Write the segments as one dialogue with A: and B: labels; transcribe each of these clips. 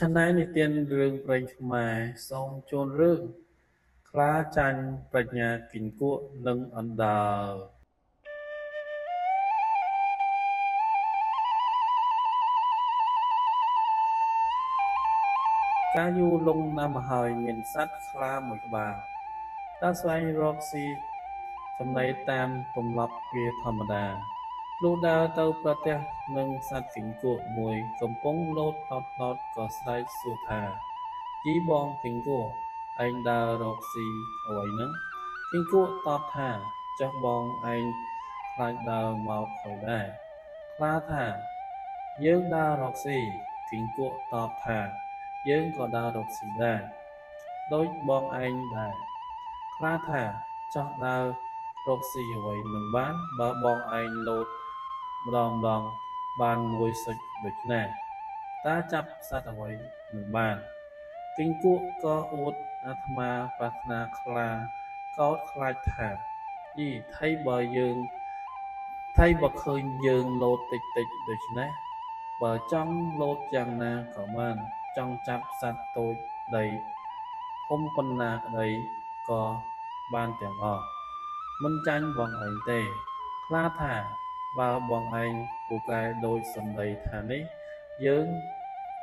A: Channel និទានរឿងព្រេងខ្មែរសូមជូនរឿង ខ្លាចាញ់ប្រាជ្ញាគីង្គក់និងអណ្ដើក កាលយូរលង់ណាស់មកហើយមានសត្វខ្លាមួយក្បាល ដើរស្វែងរកស៊ីចំណីតាមទម្លាប់វាធម្មតា លុះដើរទៅប្រទះនឹងសត្វគីង្គក់មួយកំពុងលោតផ្លោតៗក៏ស្រែកសួរថា យីបងគីង្គក់ ឯងដើររកស៊ីអ្វីហ្នឹង? គីង្គក់តបថា ចុះបងឯងខ្លាចដើរមកក្រោយដែរ? ខ្លាថា យើងដើររកស៊ី គីង្គក់តបថា យើងក៏ដើររកស៊ីដែរ ដូចបងឯងដែរ ខ្លាថា ចុះដើររកស៊ីអ្វីនឹងបាន បើបងឯងលោតម្ដងៗបានមួយស៊ុចដូច្នេះ តើចាប់សត្វអ្វីនឹងបាន? គីង្គក់ក៏អួតអាត្មាប្រាថ្នាខ្លាកោតខ្លាចថា យីថៃបើយើងថៃបើឃើញយើងលោតតិចៗដូច្នេះ បើចង់លោតយ៉ាងណាក៏បាន ចង់ចាប់សត្វតូចក្តីធំប៉ុណ្ណាក្តីក៏បានទាំងអស់ មិនចាញ់បងឯងទេ ខ្លាថា បើបងឯងពូកែដូចសម្ដីថានេះ យើង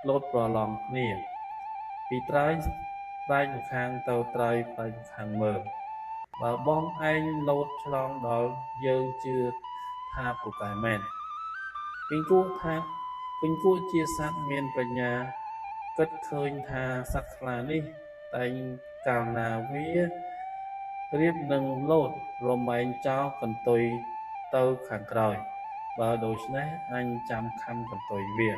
A: លោតប្រឡងគ្នា ពីត្រើយផ្នែកម្ខាងទៅត្រើយផ្នែកម្ខាងមើល បើបងឯងលោតឆ្លងដល់យើងជឿថាពូកែមែន គីង្គក់ថា គីង្គក់ជាសត្វមានប្រាជ្ញាគិតឃើញថាសត្វខ្លានេះតែងកាលណាវារៀបនឹងលោតរមែងចោលកន្ទុយទៅខាងក្រោយ បើដូច្នេះអញចាំខាំកន្ទុយវា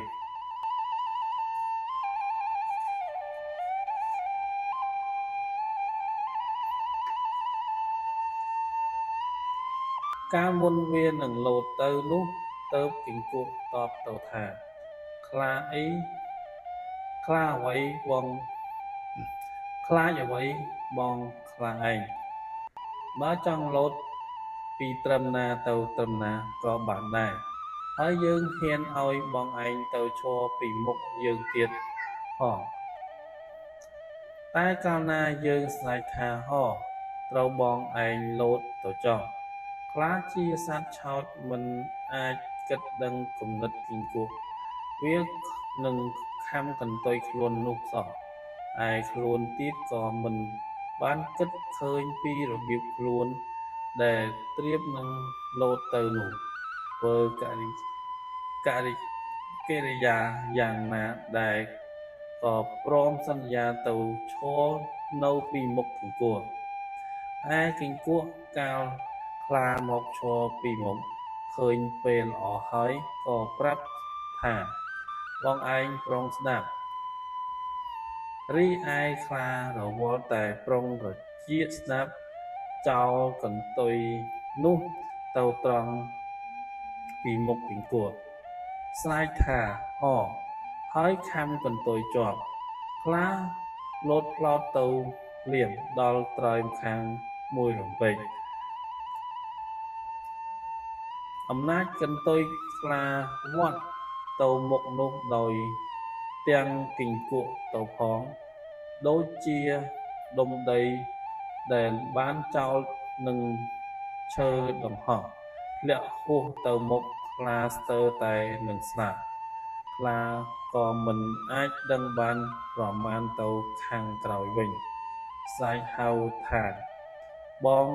A: កាលមុនវានឹងលោតទៅនោះទើបគីង្គក់តបទៅថា ខ្លាអីខ្លាអ្វីបងខ្លាចអ្វីបងខ្លាឯង បើចង់លោតពីត្រឹមណាទៅត្រឹមណាក៏បានដែរ ហើយយើងហ៊ានឲ្យបងឯងទៅឈរពីមុខយើងទៀតផង តែកាលណាយើងស្រែកថាហោ ត្រូវបងឯងលោតទៅចុះ ខ្លាជាសត្វឆោតមិនអាចគិតដឹងគំនិតគីង្គក់ វានឹងខាំកន្ទុយខ្លួននោះសោះ ឯខ្លួនទៀតក៏មិនបានគិតឃើញពីរបៀបខ្លួនដែលត្រៀមនឹងលោតទៅនោះ ធ្វើកិរិយាយ៉ាងណាដែរក៏ព្រមសន្យាទៅឈរនៅពីមុខគីង្គក់ ឯគីង្គក់កាលខ្លាមកឈរពីមុខឃើញពេលល្អហើយក៏ប្រាប់ថា បងឯងប្រុងស្ដាប់ រីឯខ្លារវល់តែប្រុងត្រចៀកស្ដាប់ចោលកន្ទុយនោះទៅត្រង់ពីមុខគីង្គក់ ស្រែកថាហោ ហើយខាំកន្ទុយជាប់ ខ្លាលោតផ្លោតទៅភ្លាមដល់ត្រើយម្ខាងមួយរំពេច អំណាចកន្ទុយខ្លាវាត់ទៅមុខនោះដោយទាំងគីង្គក់ទៅផង ដូចជាដុំដីដែលបានចោលនឹងឈើដង្ហោះធ្លាក់ហួសទៅមុខខ្លាស្ទើរតែនឹងស្លាប់ ខ្លាក៏មិនអាចដឹងបានប្រមាណទៅខាងក្រោយវិញ ស្រែកហៅថា បង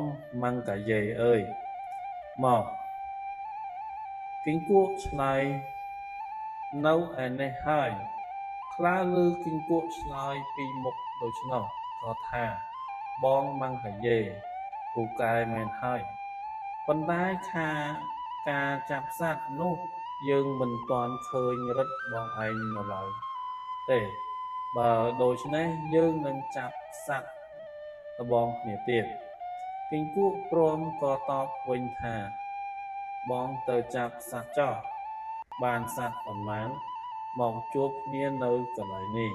A: មង្កាយេអើយ មក គីង្គក់ឆ្លើយនៅឯនេះហើយ ខ្លាឮគីង្គក់ឆ្លើយពីមុខដូច្នោះ ក៏ថា បងមង្កាយេ ពូកែមែនហើយ ប៉ុន្តែខាការចាប់សត្វនោះយើងមិនទាន់ឃើញឫទ្ធិបងឯងនៅឡើយទេ បើដូច្នេះយើងនឹងចាប់សត្វល្បងគ្នាទៀត គីង្គក់ព្រមក៏តបវិញថា បងទៅចាប់សត្វចុះ បានសត្វប៉ុន្មានមកជួបគ្នានៅកន្លែងនេះ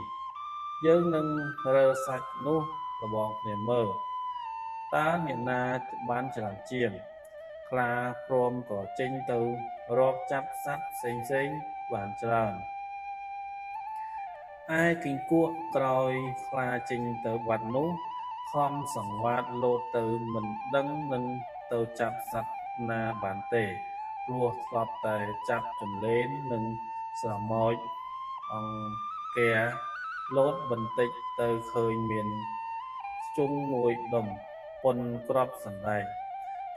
A: យើងនឹងរើសាច់នោះល្បងគ្នាមើល តើអ្នកណាបានច្រើនជាង ខ្លាព្រមក៏ចេញទៅរកចាប់សត្វផ្សេងៗបានច្រើន ឯគីង្គក់ក្រោយខ្លាចេញទៅបាត់នោះ ខំសង្វាតលោតទៅមិនដឹងនឹងទៅចាប់សត្វណាបានទេ ព្រោះធ្លាប់តែចាប់ជន្លេននិងស្រមោចអង្គែលោតបន្តិចទៅឃើញមានធ្យូងមួយដុំប៉ុនគ្រាប់សណ្តែក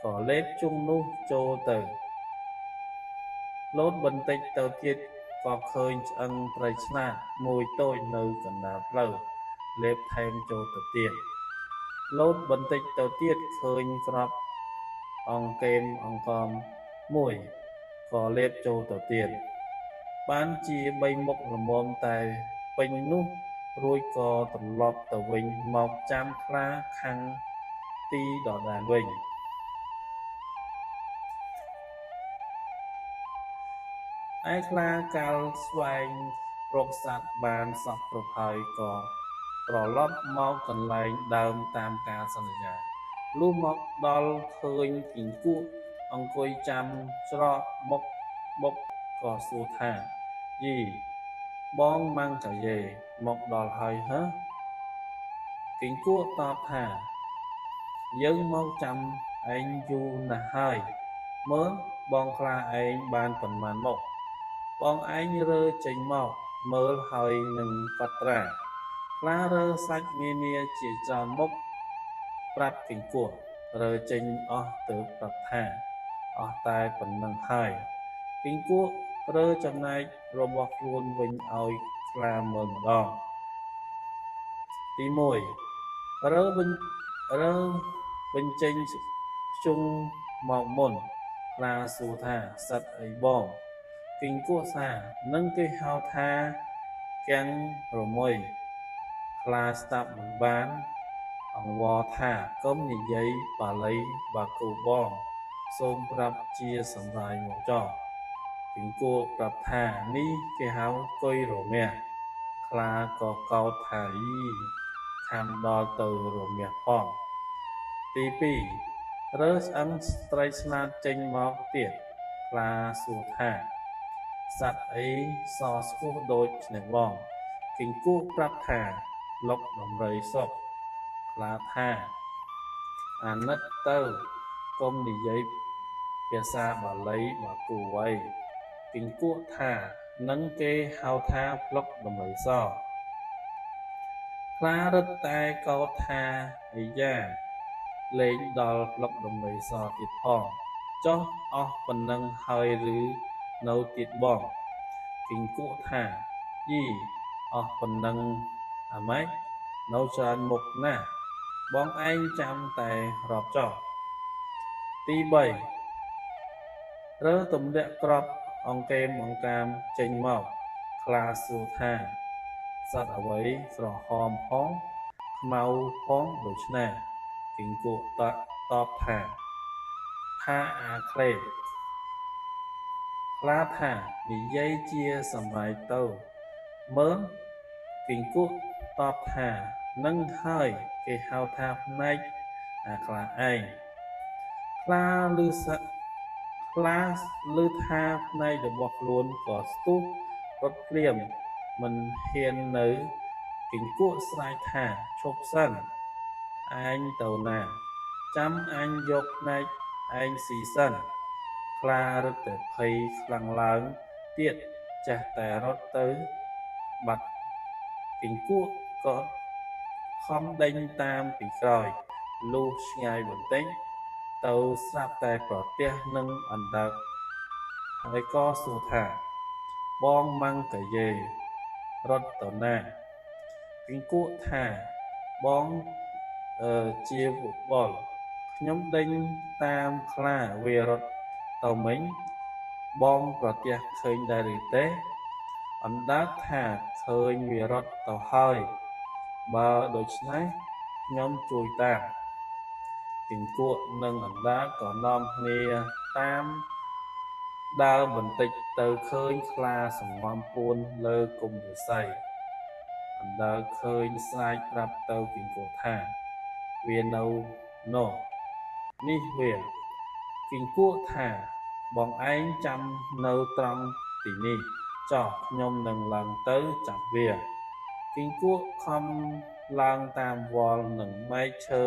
A: ក៏លេបធ្យូងនោះចូលទៅ លោតបន្តិចទៅទៀតក៏ឃើញឆ្អឹងត្រីឆ្លាតមួយតូចនៅកណ្តាលផ្លូវ លេបថែមចូលទៅទៀត លោតបន្តិចទៅទៀតឃើញគ្រាប់អង្កេមអង្កមមួយ ក៏លេបចូលទៅទៀត បានជាបីមុខល្មមតែពេញនោះ រួចក៏ត្រឡប់ទៅវិញមកចាំខ្លាខាងទីដដែលវិញ។ ឯខ្លាកាលស្វែងរកសត្វបានសព្វគ្រប់ហើយក៏ត្រឡប់មកកន្លែងដើមតាមការសន្យា លុះមកដល់ឃើញគីង្គក់អង្គុយចាំច្រកមុខបុកក៏សួរថា យីបងម៉ាំងកាយេមកដល់ហើយហ៎? គីង្គក់តបថា យើងមកចាំឯងយូរណាស់ហើយ មើលបងខ្លាឯងបានប៉ុន្មានមុខ បងឯងរើចេញមកមើលហើយនឹងកត់ត្រា។ ខ្លារើសាច់នានាជាច្រើនមុខប្រាប់គីង្គក់ រើចេញអស់ទើបប្រាប់ថា អស់តែប៉ុណ្ណឹងហើយ។ គីង្គក់រើចំណែករបស់ខ្លួនវិញឲ្យខ្លាមើលម្ដង ទី1 រើវិញរើបញ្ចេញធ្យូងមកមុន ខ្លាសួរថា សត្វអីបង? គីង្គក់ថា នឹងគេហៅថាគាំងរមុយ។ ខ្លាស្ដាប់មិនបាន អង្វរថា កុំនិយាយបាលីបាគូបង សូមប្រាប់ជាសម្រាយមកចុះ។ គីង្គក់ប្រាប់ថា នេះគេហៅកុយរមាស។ ខ្លាក៏កោតថា យី ខាំដល់ទៅរមាសផង។ ទី2 រើឆ្អឹងត្រីឆ្លាតចេញមកទៀត ខ្លាសួរថា សត្វអីសស្គោះដូចនេះបង? គីង្គក់ប្រាប់ថា ឡុកដំរីសុក។ ខ្លាថា អាណិតទៅ កុំនិយាយភាសាបាលីបាគូໄວ។ គីង្គក់ថា នឹងគេហៅថាប្លុកដំរីស។ ខ្លារឹតតែកោតថា អីយ៉ា លែងដល់ប្លុកដំរីសទៀតផង ចុះអស់ប៉ុណ្ណឹងហើយឬនៅទៀតបង? គីង្គក់ថា យី អស់ប៉ុណ្ណឹងអាម៉េច នៅច្រើនមុខណាស់ បងឯងចាំតែរាប់ចុះ។ ទី3 រើទម្លាក់ក្របអង្កេមអង្កាមចេញមក ខ្លាសួរថា សត្វអ្វីក្រហមផងខ្មៅផងដូច្នេះ? គីង្គក់តបថា ផាអាក្លេ។ ខ្លាថា និយាយជាសម្រាយទៅមើល។ គីង្គក់តបថា នឹងហើយគេហៅថាផ្នែកអាខ្លាឯង។ ខ្លាឮសខ្លាឮថាផ្នែករបស់ខ្លួនក៏ស្ទុះរត់ភ្លាមមិនហ៊ាននៅ។ គីង្គក់ស្រែកថា ឈប់សិន ឯងទៅណា ចាំអញយកផ្នែកឯងស៊ីសិន។ ខ្លារឹតតែភ័យខ្លាំងឡើងទៀត ចេះតែរត់ទៅបាត់។ គីង្គក់ក៏ខំដេញតាមពីក្រោយ លុះឆ្ងាយបន្តិចទៅស្រាប់តែប្រទះនឹងអណ្ដើក ហើយក៏សួរថា បងម៉ាំងកាយេរត់ទៅណា? គីង្គក់ថា បងជាបុល ខ្ញុំដេញតាមខ្លាវារត់ទៅមិញ បងប្រទះឃើញដែរឬទេ? អណ្ដើកថា ឃើញវារត់ទៅហើយ បើដូច្នេះខ្ញុំជួយតាម។ គីង្គក់និងអណ្ដើកក៏នាំគ្នាតាមដើរបន្តិចទៅឃើញខ្លាសង្ងំពួនលើគុម្ពឫស្សី អណ្ដើកឃើញស្រែកប្រាប់ទៅគីង្គក់ថា វានៅនោះ នេះវា។ គីង្គក់ថា បងឯងចាំនៅត្រង់ទីនេះចុះ ខ្ញុំនឹងឡើងទៅចាប់វា។ គីង្គក់ខំឡើងតាមវល្លិនិងមែកឈើ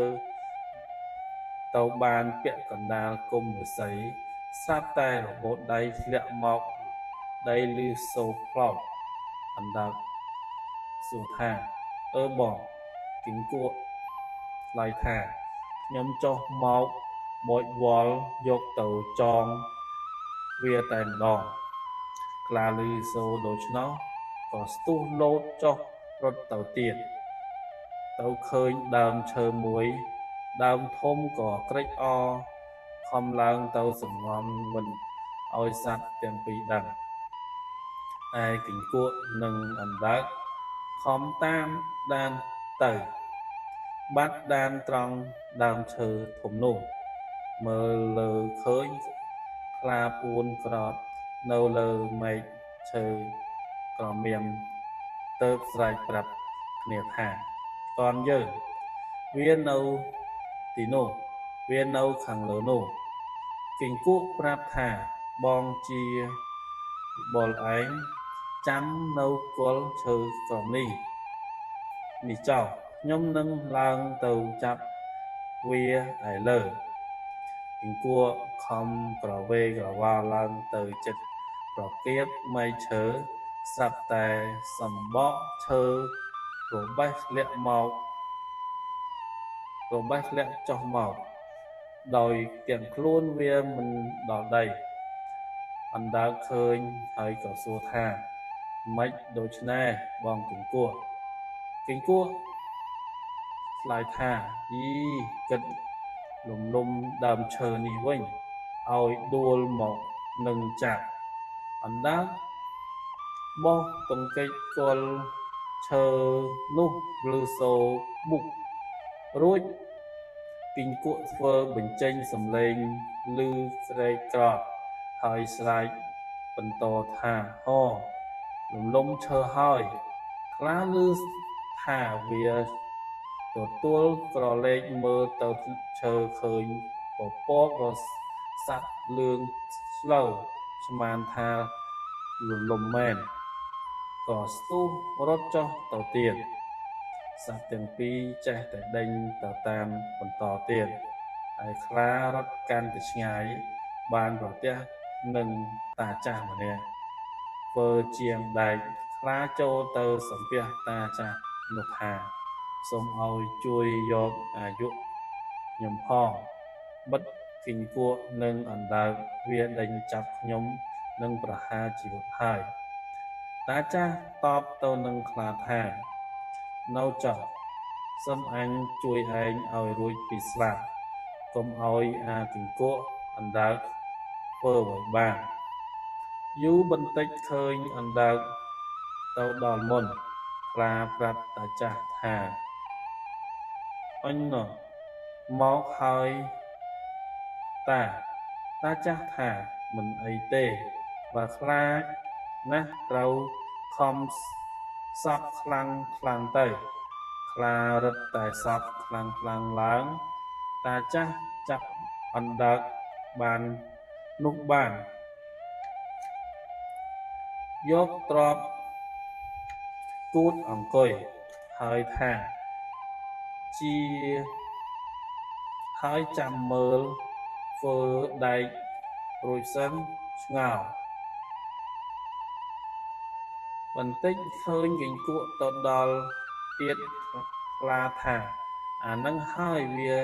A: ទៅបានពាក់កណ្តាលគុម្ពឫស្សី ស្រាប់តែរបូតដៃធ្លាក់មកដីឮសូរផ្លោត អណ្ដើកសួរថា "អើបង?" គីង្គក់ឆ្លើយថា "ខ្ញុំចុះមកបោចវល្លិយកទៅចងវាតែម្តង"ខ្លាឮសូរដូច្នោះ ក៏ស្ទុះលោតចុះរត់ទៅទៀត ទៅឃើញដើមឈើមួយដើមធំក៏ក្រេចអរខំឡើងទៅសម្ងំមិនឲ្យសត្វទាំងពីរដឹង ឯគីង្គក់និងអណ្ដើកខំតាមដានទៅ បាត់ដានត្រង់ដើមឈើធំនោះ មើលលើឃើញខ្លាពួនក្រោតនៅលើមែកឈើក្រមៀម ទើបស្រែកប្រាប់គ្នាថា "កនយើង វានៅទីនោះ វានៅខាងលើនោះ"គីង្គក់ប្រាប់ថា "បងជាវិបុលឯងចាំនៅគល់ឈើក្រោមនេះនេះចុះ ខ្ញុំនឹងឡើងទៅចាប់វាឯលើ"គីង្គក់ខំក្រវេក្រវាលឡើងទៅជិតប្រកៀបមែកឈើ ស្រាប់តែសំបកឈើរបេះធ្លាក់មករបេះធ្លាក់ចុះមក ដោយទាំងខ្លួនវាមិនដល់ដី អណ្ដើកឃើញហើយក៏សួរថា "ម៉េចដូច្នេះបងគីង្គក់?" គីង្គក់ឆ្លើយថា "យី គិតលំលំដើមឈើនេះវិញ ឲ្យដួលមកនឹងចាប់"អណ្ដើកបោះទង្គិចគល់ឈើនោះឮសូរបុក រួចគីង្គក់ធ្វើបញ្ចេញសំឡេងឮក្រេកក្រត ហើយស្រែកបន្តថា "ហ លំលំឈើហើយ"ខ្លាឮថាវាទទួលក្រឡេកមើលទៅឈើឃើញពពករស័ព្ទលឿងស្លូវ ស្មានថាលំលំមែន ក៏ស្ទុះរត់ចុះទៅទៀត សត្វទាំងពីរចេះតែដេញទៅតាមបន្តទៀត ឯខ្លារត់កាន់តែឆ្ងាយ បានប្រទះនឹងតាចាស់ម្នាក់ ធ្វើជាងដែក ខ្លាចូលទៅសំពះតាចាស់នោះថា "សូមឲ្យជួយយកអាយុខ្ញុំផង បិទគីង្គក់និងអណ្ដើកវាដេញចាប់ខ្ញុំនឹងប្រហារជីវិតហើយ"តាចាស់តបទៅនឹងខ្លាថា "នៅចុះ សូមអញជួយឯងឲ្យរួចពីស្លាប់ កុំឲ្យអាគីង្គក់អណ្ដើកធ្វើអ្វីបាន"យូរបន្តិចឃើញអណ្ដើកទៅដល់មុន ខ្លាប្រាប់តាចាស់ថា "អញនោះមកហើយតា"តាចាស់ថា "មិនអីទេ បើខ្លាចណាស់ត្រូវខំសប់ខ្លាំងៗទៅ"ខ្លារឹតតែសប់ខ្លាំងៗឡើង តាចាស់ចាប់អណ្ដើកបាននោះបាន យកទ្រាប់គួតអង្គុយ ហើយថាជាហើយចាំមើលធ្វើដែករួចសិនឆ្ងល់បន្តិចឃើញគីង្គក់ទៅដល់ទៀត ខ្លាថា "អាហ្នឹងហើយវា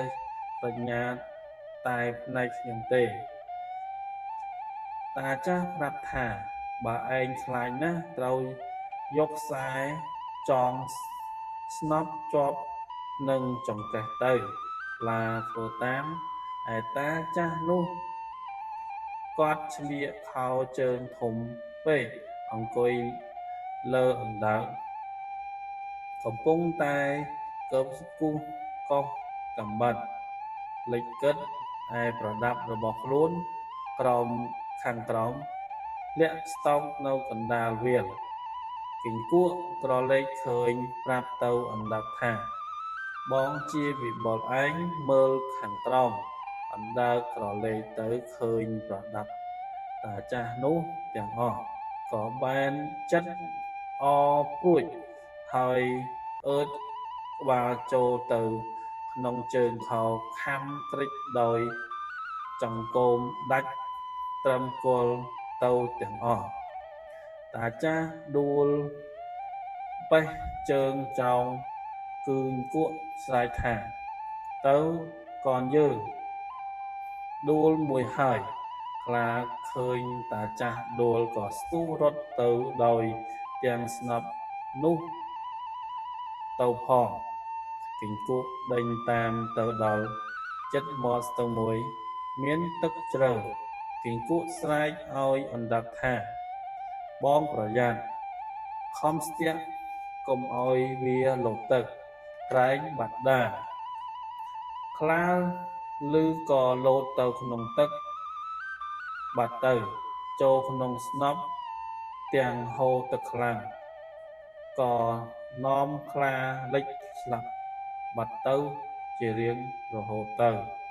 A: ប្រាជ្ញាតែផ្នែកខ្ញុំទេ"តាចាស់ប្រាប់ថា "បើឯងខ្លាចណាស់ត្រូវយកខ្សែចងស្នប់ជាប់នឹងចង្កេះទៅ"ខ្លាធ្វើតាម ឯតាចាស់នោះគាត់ឆ្លៀកខោជើងធំពេកអង្គុយលើអណ្ដើក កំពុងតែកើបគូសកោសកាំបិតលិចគិត ឯប្រដាប់របស់ខ្លួនក្រោមខាងក្រោមលាក់ស្តុកនៅកណ្តាលវាល គីង្គក់ក្រឡេកឃើញប្រាប់ទៅអណ្ដើកថា "បងជាវិបុលឯងមើលខាងក្រោម"អណ្ដើកក្រឡេកទៅឃើញប្រដាប់តាចាស់នោះទាំងអស់ ក៏បែនចិត្តអរព្រួច ហើយអើតក្បាលចូលទៅក្នុងជើងខោខាំគ្រិចដោយចង្កូមដាច់ត្រឹមគល់ទៅទាំងអស់។ តាចាស់ដួលបេះជើងចោងគីង្គក់ស្រែកថា ទៅកនយើងដួលមួយហើយ ខ្លាឃើញតាចាស់ដួលក៏ស្ទុះរត់ទៅដោយទាំងស្នប់នោះទៅផង។ គីង្គក់ដេញតាមទៅដល់ជិតមាត់ស្ទឹងមួយ មានទឹកជ្រៅ គីង្គក់ស្រែកឲ្យអណ្ដាតថា បងប្រយ័ត្ន ខំស្ទាក់កុំឲ្យវាលោតទឹក ក្រែងបាត់ដា។ ខ្លាឮក៏លោតទៅក្នុងទឹកបាត់ទៅ ចូលក្នុងស្នប់ទាំងហូរទឹកខ្លាំង ក៏នាំខ្លាលិចស្លាប់បាត់ទៅជារៀងរហូតទៅ។